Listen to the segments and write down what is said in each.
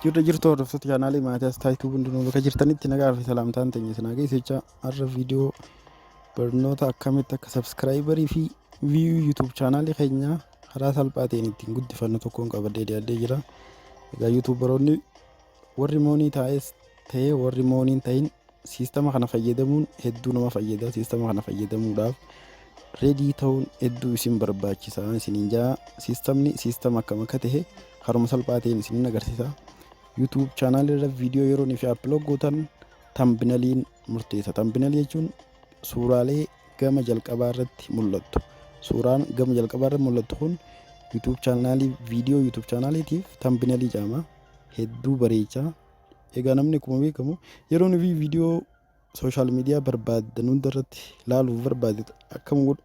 Jirra jirtu, hordoftoota chaanaalii Maatiyaas Taayituu, hundinuu bakka jirtanitti nagaa fi salaamtaan teenya isin haa geessu jecha, har'a viidiyoo barnoota akkamitti akka subscriberii fi view YouTube chaanaalii keenya karaa salphaa ta'een ittiin guddifannu tokkoon qabadhee dhiyaadhee jira. Egaa YouTuberoonni warri money taa'es ta'ee warri money hin ta'in siistama kana fayyadamuun hedduu nama fayyada. Siistama kana fayyadamuudhaaf ready ta'uun hedduu isin barbaachisa isiniin jaa. Siistamni siistama akkam akka ta'e karuma salphaa ta'een isinin agarsiisa. YouTube chaanaalii irra viidiyoo yeroo fi upload gootan thumbnailiin murteessa. Thumbnailii jechuun suuraalee gama jalqabaa irratti mul'attu. Suuraan gama jalqabaa irratti mul'attu kun YouTube chaanaalii, viidiyoo YouTube chaanaaliitiif thumbnailii jedhama. Hedduu bareechaa. Egaa namni akkuma beekamu yeroo nuyi viidiyoo social media barbaaddan hunda irratti laaluuf barbaade akkam godhu?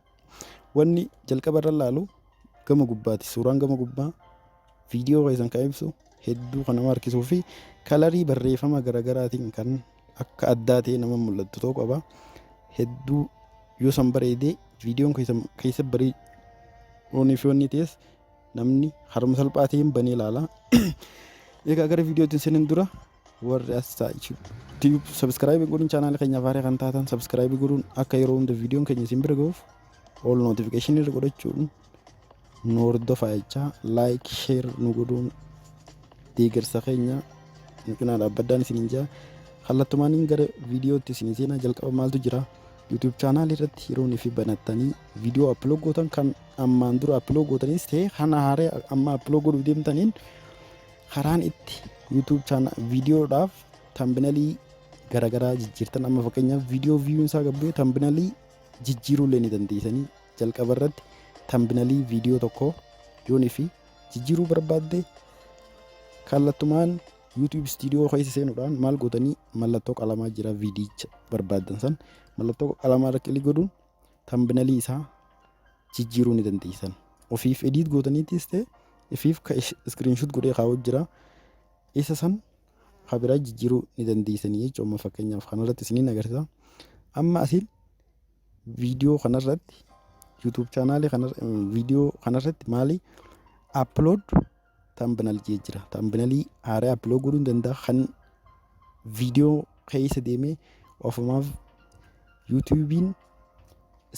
Wanni jalqaba irra laalu gama gubbaati. Suuraan gama gubbaa viidiyoo keessan kan ibsu, hedduu kan nama harkisuu fi colorii barreeffama garaagaraatiin kan akka addaa ta'e nama mul'attu ta'uu qaba. Hedduu yoo san bareedee viidiyoon keessan keessa bareedoonii fi wanni ta'es namni haruma salphaa ta'een banee ilaala. Egaa gara viidiyootti seenin dura, warri as taa'u subscribe godhuun chaanaala keenyaaf haaraa kan taatan subscribe godhuun, akka yeroo hunda viidiyoon keenya isin bira gahuuf all notificationii irra godhachuun nu hordofaa jechaa, like, share nu godhuun deeggarsa keenya nu cinaa dhaabbadhaan isiniin jaa. Kallattumaaniin gara viidiyootti isin seenaa. Jalqaba maaltu jira? YouTube chaanaalii irratti yeroo fi banattanii viidiyoo upload gootan, kan ammaan dura upload gootanis ta'e kan haaraa amma upload godhuuf deemtaniin, karaan itti YouTube chaanal viidiyoodhaaf thumbnailii garaagaraa jijjiirtan. Amma fakkeenyaaf viidiyoo viewun isaa gad bu'ee thumbnailii jijjiiruu illee ni dandeessanii. Jalqaba irratti thumbnailii viidiyoo tokko yoonii fi jijjiiruu barbaadde, kallattumaan YouTube Studio keessa seenuudhaan maal gootanii? Mallattoo qalamaa jira, viidiyicha barbaaddan san mallattoo qalamaa irra click godhuun thumbnailii isaa jijjiiruu ni dandeessan. Ofiif edit gootaniitis ta'e ifiif ka screenshot godhee kaa'u jira. Isa san kabiraa jijjiiruu ni dandeessanii jechuudha. Amma fakkeenyaaf kanarratti isiniin agarsiisa. Amma asiin viidiyoo kanarratti, YouTube chaanaalii kanarra, viidiyoo kanarratti maali upload thumbnail jee jira. Thumbnailii haaraa upload godhuu ni danda'a. Kan viidiyoo keessa deemee ofumaaf YouTubein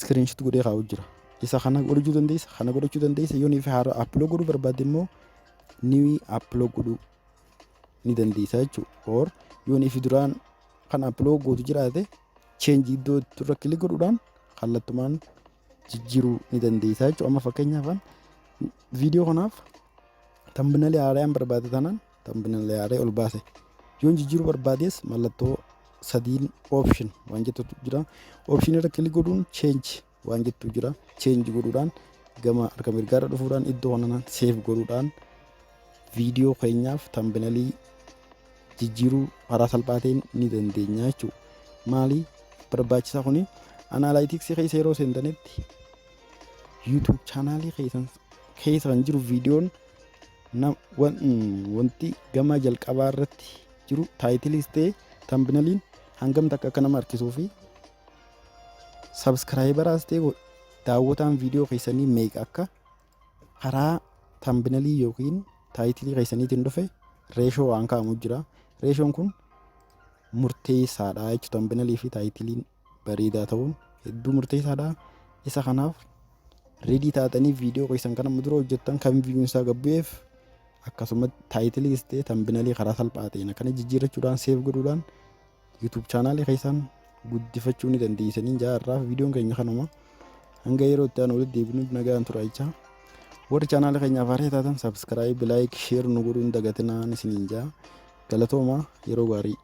screenshot godhee kaa'u jira. Isa kana godhachuu dandeessa, kana godhachuu dandeessa. Yoo niif haaraa upload godhuu barbaadde immoo new upload godhuu ni dandeessa jechuudha. Or yoo niif duraan kan upload gootu jiraate, change iddoo irra click godhuudhaan kallattumaan jijjiiruu ni dandeessa jechuudha. Amma fakkeenyaaf viidiyoo kanaaf thumbnailii haaraan barbaade taanaan thumbnailii haaraa ol baase. Yoon jijjiiruu barbaades mallattoo sadiin option waan jettutu jira. Option irra click godhuun change waan jettu jira. Change godhuudhaan gama harka mirgaarra dhufuudhaan iddoo kanaan save godhuudhaan viidiyoo keenyaaf thumbnailii jijjiiruu karaa salphaa ta'een ni dandeenya jechuudha. Maali barbaachisaa kuni? Analyticsii keessa yeroo seentanitti YouTube chaanaalii keessan keessa kan jiru viidiyoon wanti gama jalqabaa irratti jiru, titleiis ta'e thumbnailiin, hangam takka akka nama harkisuu fi subscriberaas ta'e daawwataan viidiyoo keessanii meeqa akka karaa thumbnailii yookiin titleii keessaniitiin dhufe ratio waan kaa'amu jira. Ratioon kun murteessaadha jechuudha. Thumbnailii fi titleiin bareedaa ta'uun hedduu murteessaadha. Isa kanaaf ready taatanii viidiyoo keessan kan amma dura hojjettan kan viewun isaa gad bu'eef akkasuma titleiis ta'e thumbnailii karaa salphaa ta'een akkana jijjiirrachuudhaan save godhuudhaan YouTube chaanaalii keessan guddifachuu ni dandeessanii. Jaarraaf viidiyoon keenya kanuma. Hanga yeroo itti aanu walitti deebinu nagaan tura jechaa, warri chaanaala keenyaaf haaraa taatan subscribe, like, share nu godhuun dagatinaan isiniin jaa. Galatooma, yeroo gaarii.